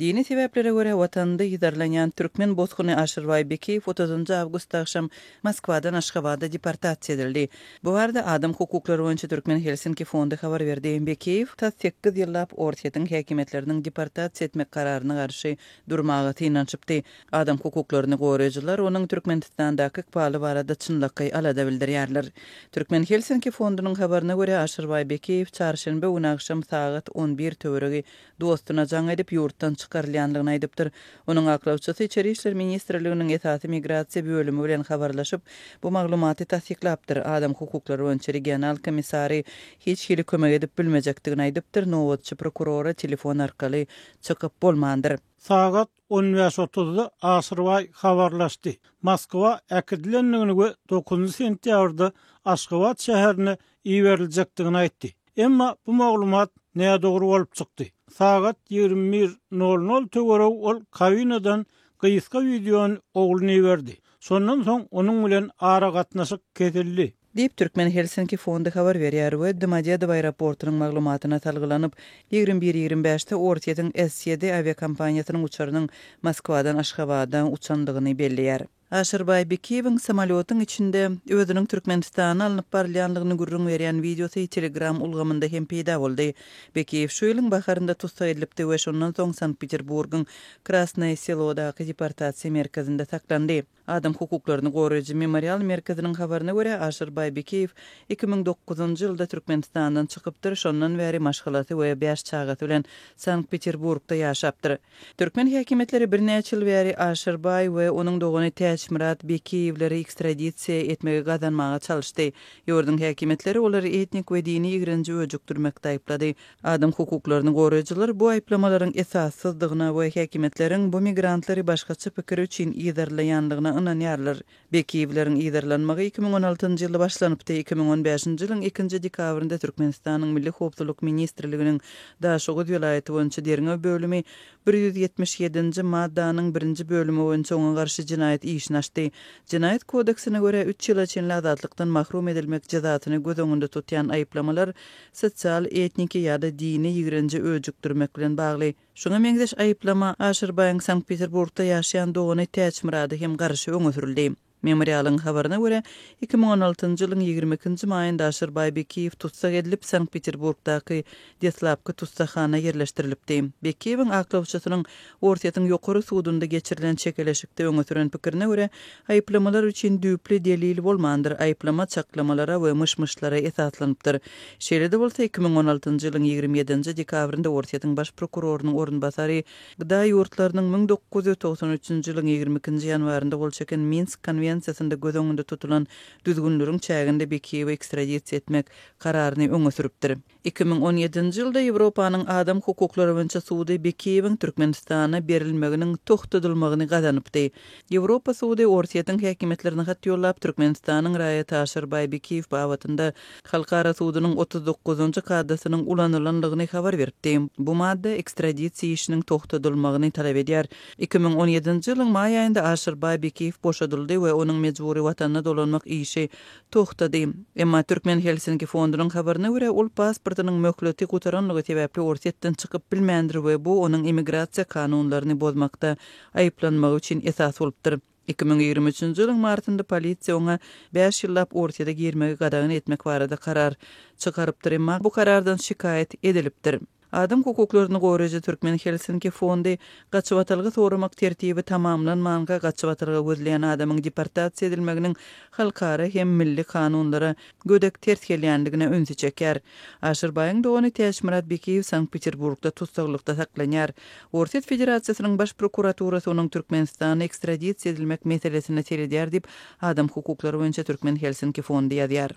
Dini sebäplere görä watanynda yzarlanýan türkmen bosguny Aşyrbaý Bekiýew otuzynjy awgustda agşam Moskwadan Aşgabada deportasiýa edildi. Bu barada Adam hukuklary boýunça Türkmen Helsinki fondy habar berdi. Bekiýew tas sekiz ýyllap Orsýetiň häkimiýetleriniň deportasiýa etmek kararyna garşy durmaga synanyşypdy. Adam hukuklaryny goraýjylar onuň Türkmenistandaky ykbaly barada çynlakaý alada bildirýärler. Türkmen Helsinki fondunyň habaryna görä, Aşyrbaý Bekiýew çarşenbe güni agşam sagat on bir töweregi dostuna jaň edip, ýurtdan çykarylýandygyny aýdypdyr. Onuň aklawçysy Içeri işler ministrliginiň esasy migrasiýa bölümi bilen habarlaşyp, bu maglumaty tassyklapdyr, adam hukuklary boýunça regional komissary hiç hili kömek edip bilmejekdigini aýdypdyr, nobatçy prokurora telefon arkaly çykyp bolmandyr. Sagat on bäş otuzda Aşyrbaý habarlaşdy. Moskwa äkidilendigini we dokuzynjy sentýabrda Aşgabat şäherine iberiljekdigini aýtdy. Emma bu maglumat nädogry bolup çykdy. Sagat 21 nol nol töweregi ol kabinadan gysga wideony ogluna iberdi. Şondan soň onuň bilen aragatnaşyk kesildi. Diýip, Türkmen Helsinki fondy habar berýär we Domodedowo aeroportunyň maglumatyna salgylanyp, 21 25-de Orsýetiň S-ýedi awiakompaniýasynyň uçarynyň Moskwadan Aşgabada uçandygyny belleýär. Aşyrbaý Bikiýewiň samolýotyň içinde özüniň Türkmenistana alnyp barylýandygyny gürrüň berýän wideosy Telegram ulgamynda hem peýda boldy. Bikiýew şu ýylyň baharynda tussag edilipdi we şondan soň Sankt-Peterburgyň Krasnoýe Selodaky deportasiýa merkezinde saklandy. Adam hukuklaryny goraýjy Memorial merkeziniň habaryna görä, Aşyrbaý Bikiýew 2009-njy ýylda Türkmenistandan çykypdyr, şondan bäri maşgalasy we bäş çagasy bilen Sankt-Peterburgda ýaşapdyr. Türkmen häkimiýetleri birnäçe ýyl bäri Aşyrbaý we onuň dogany Täçmyrat Bekiýewleri ekstradisiýa etmegi gazanmaga çalyşdy. Ýurduň häkimiýetleri olary etnik we dini ýigrenji öjükdirmekde aýyplady. Adam hukuklaryny goraýjylar bu aýyplamalaryň esassyzdygyna we häkimiýetleriň bu migrantlary başgaça pikiri üçin yzarlaýandygyna ynanýarlar. Bekiýewleriň yzarlanmagy 2016-njy ýylda başlanypdy. 2015-nji ýylyň ikinji dekabrynda Türkmenistanyň Milli howpsuzlyk ministrliginiň Daşoguz welaýaty boýunça derňew bölümi 177-nji maddanyň birinji bölümi boýunça oňa garşy jenaýat işini açdy. Jenaýat kodeksine görä, üç ýyla çenli azatlykdan mahrum edilmek jezasyny göz öňünde tutýan aýyplamalar sosial, etniki ýa-da dini ýigrenji öjükdirmek bilen bagly. Şuňa meňzeş aýyplama Aşyrbaýyň Sankt-Peterburgda ýaşaýan dogany Täçmyrada hem garşy öňe sürüldi. Memorialyň habaryna görä, 2016-njy ýylyň 22-nji maýynda Aşyrbaý Bekiýew tussag edilip, Sankt-Peterburgdaky deslapky tussaghana ýerleşdirilipdi. Bekiýewiň aklawçysynyň Orsýetiň Ýokary sudunda geçirilen çekeleşikde öňe süren pikirine görä, aýyplamalar üçin düýpli delil bolmandyr, aýyplama çaklamalara we myş-myşlara esaslanypdyr. Şeýle-de bolsa, 2016-njy ýylyň 27-nji dekabrynda Orsýetiň baş prokurorynyň orunbasary GDA ýurtlarynyň 1993-nji ýylyň 22-nji ýanwarynda gol çeken Minsk konwensiýasynda göz öňünde tutulan düzgünleriň çäginde Bekiýewi ekstradisiýa etmek kararyny öňe sürüpdir. 2017-nji ýylda Ýewropanyň Adam hukuklary boýunça sudy Bekiýewiň Türkmenistana berilmeginiň togtadylmagyny gazanypdy. Ýewropa sudy Orsýetiň häkimiýetlerine hat ýollap, Türkmenistanyň raýaty Aşyrbaý Bekiýew babatynda Halkara sudunyň 39-njy kaddasynyň ulanylandygyny habar beripdi. Bu madda ekstradisiýa işiniň togtadylmagyny talap edýär. 2017-nji ýylyň maý aýynda Aşyrbaý Bekiýew boşadyldy we onuň mejbury watanyna dolanmak işi togtady. Emma Türkmen Helsinki fondunyň habaryna görä, ol pasportynyň möhleti gutaranlygy sebäpli Orsýetden çykyp bilmändir we bu onuň immigrasiýa kanunlaryny bozmakda aýyplanmagy üçin esas bolupdyr. 2023-nji ýylyň martynda polisiýa oňa bäş ýyllap Orsýete girmegi gadagan etmek barada karar çykarypdyr, emma bu karardan şikaýat edilipdir. Adam hukuklaryny goraýjy Türkmen Helsinki fondy gaçybatalga soramak tertibi tamamlanmanka gaçybatalga gözleýän adamyň deportasiýa edilmeginiň halkara hem milli kanunlara gödek ters gelýändigine ünsi çekýär. Aşyrbaýyň dogany Täçmyrat Bekiýew Sankt-Peterburgda tussaglykda saklanýar. Orsýet Federasiýasynyň Baş prokuraturasy onuň Türkmenistana ekstradisiýa edilmek meselesine seredýär diýip, Adam hukuklary boýunça Türkmen Helsinki fondy ýazýar.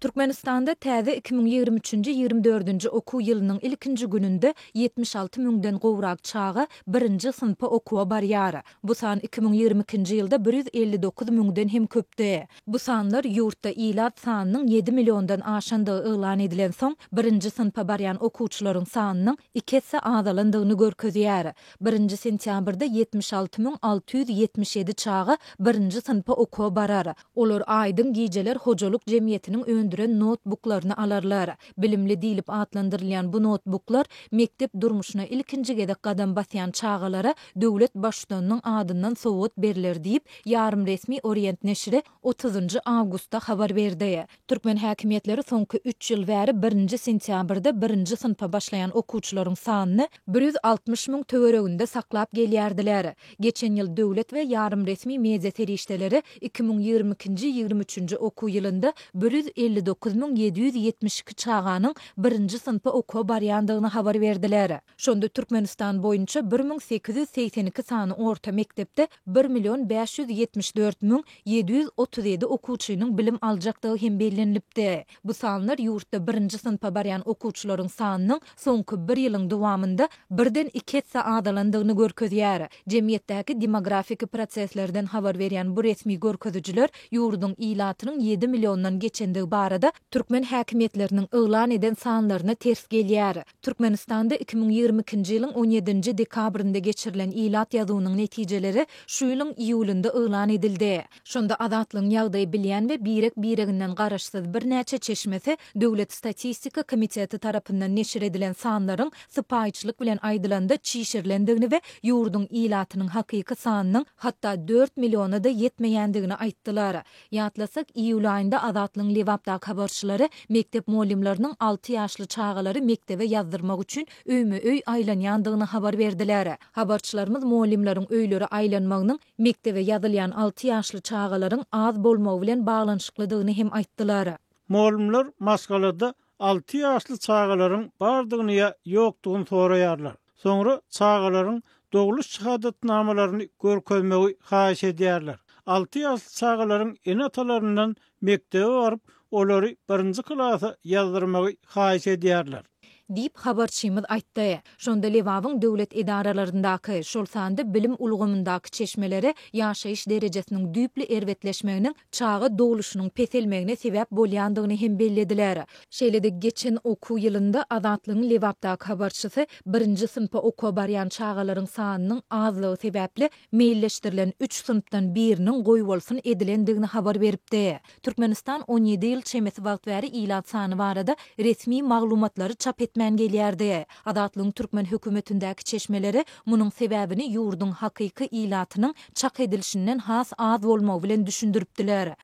Türkmenistanda täze 2023-nji, 24-nji okuw ýylynyň ilkinji gününde 76 müňden gowrak çaga birinji synpa okuwa barýar. Bu san 2022-nji ýylda 159 müňden hem köpdi. Bu sanlar ýurtda ilat sanynyň ýedi milliondan aşandygy yglan edilensoň, birinji synpa barýan okuwçylaryň sanynyň iki esse azalandygyny görkezýär. Birinji sentýabrda 76 677 çaga birinji synpa okuwa barar. Olar Aýdyň gijeler hojalyk jemgyýetiniň öndürýän. öndüren noutbuklaryny alarlar. Bilimli diýlip atlandyrylýan bu noutbuklar mekdep durmuşyna ilkinji gezek gadam basýan çagalara döwlet Baştutanynyň adyndan sowgat berler diýip, ýarym resmi Orient neşiri otuzynjy awgustda habar berdi. Türkmen häkimiýetleri soňky üç ýyl bäri birinji sentýabrda birinji synpa başlaýan okuwçylaryň sanyny 160 müň töwereginde saklap gelýärdiler. Geçen ýyl döwlet we ýarym resmi media serişdeleri 2022-nji, 23-nji okuw ýylynda 159 772 çaganyň birinji synpa okuwa barýandygyny habar berdiler. Şonda Türkmenistan boýunça 1882 sany orta mekdepde bir million 574 737 okuwçynyň bilim aljakdygy hem bellenilipdi. Bu sanlar ýurtda birinji synpa barýan okuwçylaryň sanynyň soňky bir ýylyň dowamynda birden iki esse azalandygyny görkezýär. Jemgyýetdäki demografiki proseslerden habar berýän bu resmi görkezijiler ýurduň ilatynyň ýedi milliondan geçendigi barada türkmen häkimiýetleriniň yglan eden sanlaryna ters gelýär. Türkmenistanda 2022-nji ýylyň on ýedinji dekabrynda geçirilen ilat ýazuwynyň netijeleri şu ýylyň iýulynda yglan edildi. Şonda Azatlygyň ýagdaýy bilýän we birek-bireginden garaşsyz birnäçe çeşmesi Döwlet statistika komiteti tarapyndan neşir edilen sanlaryň sypaýyçylyk bilen aýdylanda çişirilendigini we ýurduň ilatynyň hakyky sanynyň hatda dört milliona-da ýetmeýändigini aýtdylar. Ýatlasak, iýul aýynda Azatlygyň Lebapdaky habarçylary mekdep mugallymlarynyň alty ýaşly çagalary mekdebe ýazdyrmak üçin öýme-öý aýlanýandygyny habar berdiler. Habarçylarymyz mugallymlaryň öýlere aýlanmagynyň mekdebe ýazylýan alty ýaşly çagalaryň az bolmagy bilen baglanyşyklydygyny hem aýtdylar. Mugallymlar maşgalada alty ýaşly çagalaryň bardygyny ýa ýokdugyny soraýarlar. Soňra çagalaryň dogluş şahadatnamalaryny görkezmegi haýyş edýärler. Alty ýaşly çagalaryň ene-atalaryndan mekdebe baryp, olary birinji klasa ýazdyrmagy haýyş edýärler. Diýip, habarçymyz aýtdy. Şonda Lebabyň döwlet edaralaryndaky, şol sanda bilim ulgamyndaky çeşmeleri ýaşaýyş derejesiniň düýpli erbetleşmeginiň çaga dogluşynyň peselmegine sebäp bolýandygyny hem bellediler. Şeýle-de geçen okuw ýylynda Azatlygyň Lebapdaky habarçysy birinji synpa okuwa barýan çagalaryň sanynyň azlygy sebäpli meýilleşdirilen üç synpdan biriniň goýbolsun edilendigini habar beripdi. Türkmenistan on ýedi ýyl çemesi wagt bäri ilat sany barada resmi maglumatlary çap etmän gelýärdi. Azatlygyň türkmen hökümetindäki çeşmeleri munuň sebäbini ýurduň hakyky ilatynyň çak edilişinden has az bolmagy bilen düşündiripdiler.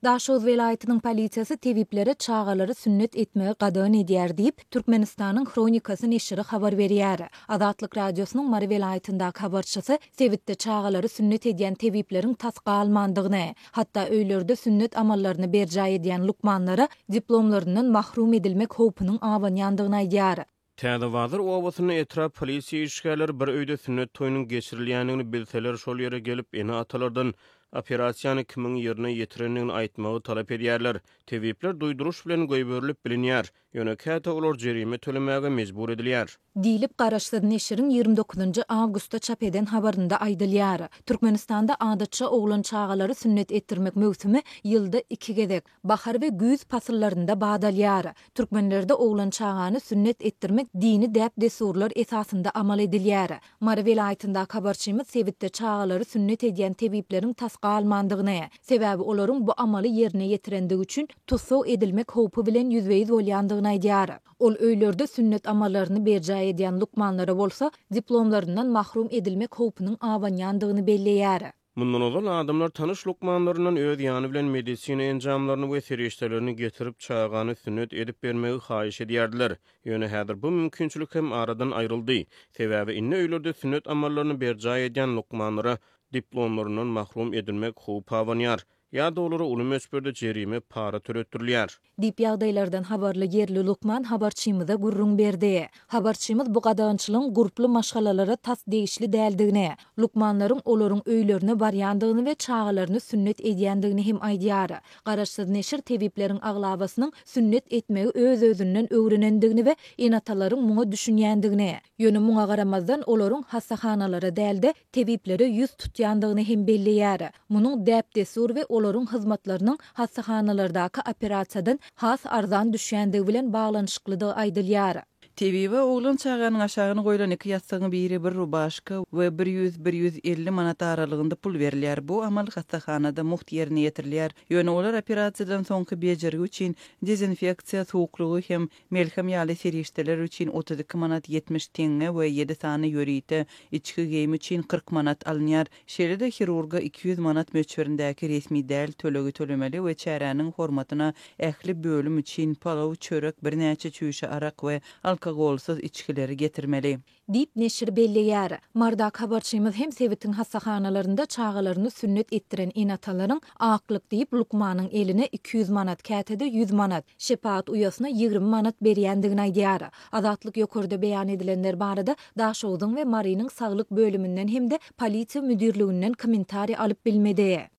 Daşoguz welaýatynyň polisiýasy tebiplere çagalary sünnet etmegi gadagan edýär diýip, Türkmenistanyň Hronikasy neşiri habar berýär. Azatlyk Radiosynyň Mary welaýatyndaky habarçysy sebitde çagalary sünnet edýän tebipleriň tas galmandygyny, hatda öýlerde sünnet amallaryny berjaý edýän lukmanlara diplomlaryndan mahrum edilmek howpunyň abanýandygyny aýdýar. Täzebazar obasynda etrap polisiýa işgärleri bir öýde sünnet toýunyň geçirilýändigini bilseler, şol ýere gelip, ene-atalardan operasiýany kimiň ýerine ýetirendigini aýtmagy talap edýärler. Tebipler duýduryş bilen goýberilip bilinýär, ýöne käte olar jerime tölemäge mejbur edilýär. Diýlip, garaşsyz neşiriň ýigrimi dokuzynjy awgustda çap eden habarynda aýdylýar. Türkmenistanda adatça oglan çagalary sünnet etdirmek möwsümi ýylda iki gezek, bahar we güýz pasyllarynda bat alýar. Türkmenlerde oglan çagany sünnet etdirmek dini däp-dessurlar esasynda amal edilýär. Mary welaýatyndaky habarçymyz sebitde çagalary sünnet edýän tebipleriň tas galmandygyny, sebäbi olaryň bu amaly ýerine ýetirendigi üçin tussag edilmek howpy bilen ýüzbe-ýüz bolýandygyny aýdýar. Ol öýlerde sünnet amallaryny berjaý edýän lukmanlara bolsa diplomlaryndan mahrum edilmek howpunyň abanýandygyny belleýär. Mundan ozal adamlar tanyş lukmanlaryndan öz ýany bilen medisina enjamlaryny we serişdelerini getirip, çagany sünnet edip bermegi haýyş edýärdiler. Ýöne häzir bu mümkinçilik hem aradan aýryldy. Sebäbi indi öýlerde sünnet amallaryny berjaý edýän lukmanlara diplomlaryndan mahrum edilmek howpy abanýar ýa-da olara uly möçberde jerime para töletdirilýär. Diýip, ýagdaýlardan habarly ýerli lukman habarçymyza gürrüň berdi. Habarçymyz bu gadagançylygyň gurply maşgalalara tas degişli däldigini, lukmanlaryň olaryň öýlerine barýandygyny we çagalaryny sünnet edýändigini hem aýdýar. Garaşsyz neşir tebipleriň aglabasynyň sünnet etmegi öz-özünden öwrenendigini we ene-atalaryň muňa düşünýändigini, ýöne muňa garamazdan olaryň hassahanalara däl-de, tebiplere ýüz tutýandygyny hem belleýär. Munuň däp-dessur we olaryň hyzmatlarynyň hassahanalardaky operasiýadan has arzan düşýändigi bilen baglanyşyklydygy aýdylýar. Tebibe oglan çaganyň aşagyna goýlan iki ýassygyň biri bir rubaşka we bir ýüz-bir 150 manat aralygynda pul berilýär. Bu amal hassahanada mugt ýerine ýetirilýär. Ýöne olar operasiýadan soňky bejergi üçin dezinfeksiýa suwuklygy hem melhem ýaly serişdeler üçin 32 manat 70 teňňe we ýedi sany ýörite içki geýim üçin 40 manat alynýar. Şeýle-de hirurga 200 manat möçberindäki resmi däl tölegi tölemeli we çäräniň hormatyna ähli bölüm üçin palaw, çörek, birnäçe çüýşe arak we alkogolsyz içgileri getirmeli. Diýip, neşir belleýär. Marydaky habarçymyz hem sebitiň hassahanalarynda çagalaryny sünnet etdiren ene-atalaryň aklyk diýip, lukmanyň eline 200 manat, käte-de 100 manat, şepagat uýasyna 20 manat berýändigini aýdýar. Azatlyk ýokarda beýan edilenler barada Daşogzuň we Marynyň saglyk bölüminden hem-de polisiýa müdirliginden kommentariý alyp bilmedi.